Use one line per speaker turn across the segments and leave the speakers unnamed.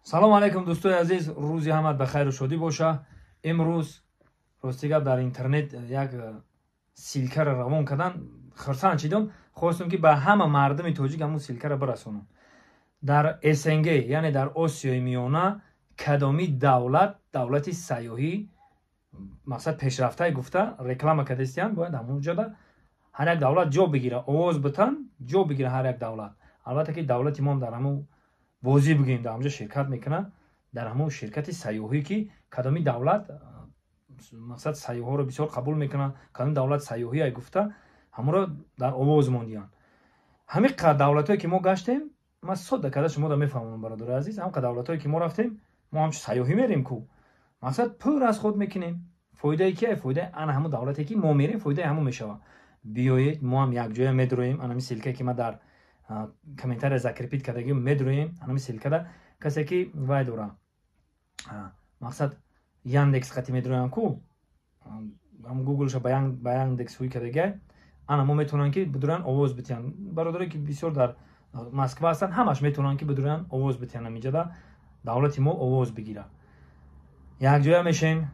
Салому алайкум, дӯстои азиз, рӯзи ҳамат ба хайру шодӣ боша. Имрӯз, рости гап, дар интернет як ссылка ра равон кардан, хурсанд шидам, хостам, ки ба ҳама мардуми тоҷик ҳамун ссылка ра бирасонам. Дар СНГ, яъне дар Осиёи Миёна, кадоми давлат давлати сайёҳӣ, мақсад, пешрафтае гуфта реклама кардастиян, бояд ҳамун ҷода ҳар як давлат ҷо бигира, овоз битан, ҷо бигира ҳар як давлат. Албатта, ки давлати мо дар ҳамун бозӣ, бигӯем, дар ҳамҷо ширкат мекунад, дар ҳамун ширкати сайёҳӣ, ки кадоми давлат, мақсад, сайёҳҳоро бисёр қабул мекунад, кадоми давлат сайёҳие гуфта, ҳамонро дар овоз мондиянд. Ҳамин қадр давлатҳое ки мо гаштем, ман содда карда шуморо мефаҳмонам, бародари азиз. Ҳам қадр давлатҳое ки мо рафтем, мо ҳамчун сайёҳӣ мерем ку, мақсад, пул расход мекунем. Фоидаи кия? Фоидаи ана ҳамун давлате, ки мо мерем, фоидаи ҳамун мешавад. Биёед, мо ҳам якҷоя медроем. Анами ссылка е ки ман дар комментария закрепить кардагӣ, медроем анами ссылка да. Касе ки вай дора, мақсад, Яндекс қати медроям ку, Гуглша ба Яндекс ҳуй кардагиай, ана мо метавонанд, ки бидуранд, овоз битиҳанд. Бародаре ки бисёр дар Москва ҳастанд, ҳамаш метавонанд, ки бидуранд, овоз битиҳанд. Амиҷада давлати мо овоз бигирад, якҷоя мешем.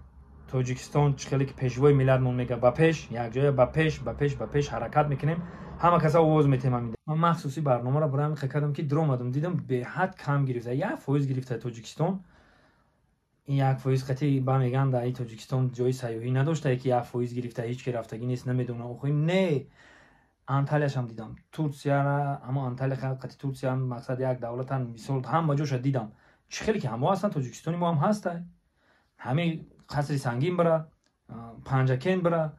Тоҷикистон, чӣ хеле ки пешвои миллатмон мега, ба пеш, якҷоя ба пеш, ба пеш, ба пеш ҳаракат мекунем. Ҳама каса овоз метем. Ман махсуси барномаро барои ҳамин кардам, ки дуромадам, дидам, беҳад кам гирифта, 1% гирифта Тоҷикистон. Ин 1% қати ба меган, дар Тоҷикистон ҷои сайёҳӣ надоштае, ки 1% гирифта, ҳеҷ ки рафтагӣ нест, намедонам. Охи не, Анталияшам дидам, Турсияра, ҳамо Анталия қати Турсия, мақсад, як давлатан. Мисол, ҳама ҷоша дидам. Чӣ хеле ки ҳамо ҳастанд, Тоҷикистони мо ҳам ҳастай. Ҳамин Қасри Сангин бира, Панҷакент бира,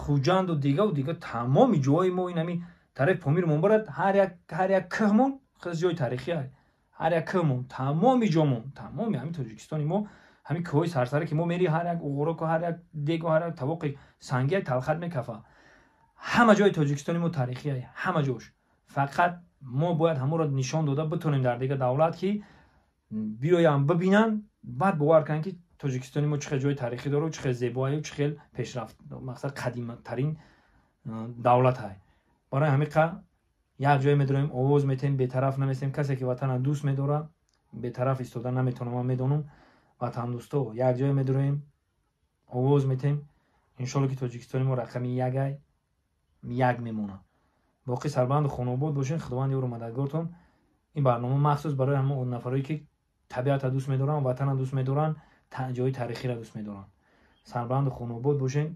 Хуҷанду дигаву дига, тамоми ҷоҳои мо, ин ҳамин тарафи Помирмон барад, ҳар як кӯҳмон хез ҷои таърихӣ, ҳар як кӯҳмон, тамоми ҷомон, тамоми ҳамин Тоҷикистони мо, ҳамин кӯҳҳои сарсаре, ки мо мери, ҳар як уғуроку, ҳар як дегу, ҳар як тавоқи сангия талхат мекафа. Ҳама ҷои Тоҷикистони мо таърихия, ҳама ҷош. Фақат мо бояд ҳамонро нишон дода битонем дар дигар давлат, ки биёянд, бибинанд, баъд бовар кунанд, ки Тоҷикистони мо чӣ хел ҷои таърихӣ дору, чӣ хел зебоаю, чӣ хел пешрафт, мақсад, қадимтарин давлат ҳай. Барои ҳамин қа як ҷое медорем, овоз метем, бетараф наместем. Касе ки ватана дӯст медорад, бетараф истода наметавонам, ман медонам. Ватандӯсто, як ҷое медороем, овоз метем. Иншолло, ки Тоҷикистони мо рақами ягай, як мемонад. Боқӣ сарбаланду хонаобод бошед, Худованд ёру мададгортон. Ин барнома махсус барои ҳамон нафарое, ки табиатро дӯст медоранд, ватанро дӯст медоранд, ҷои таърихиро дӯст медоранд. Сарбаланду хонаобод бошед.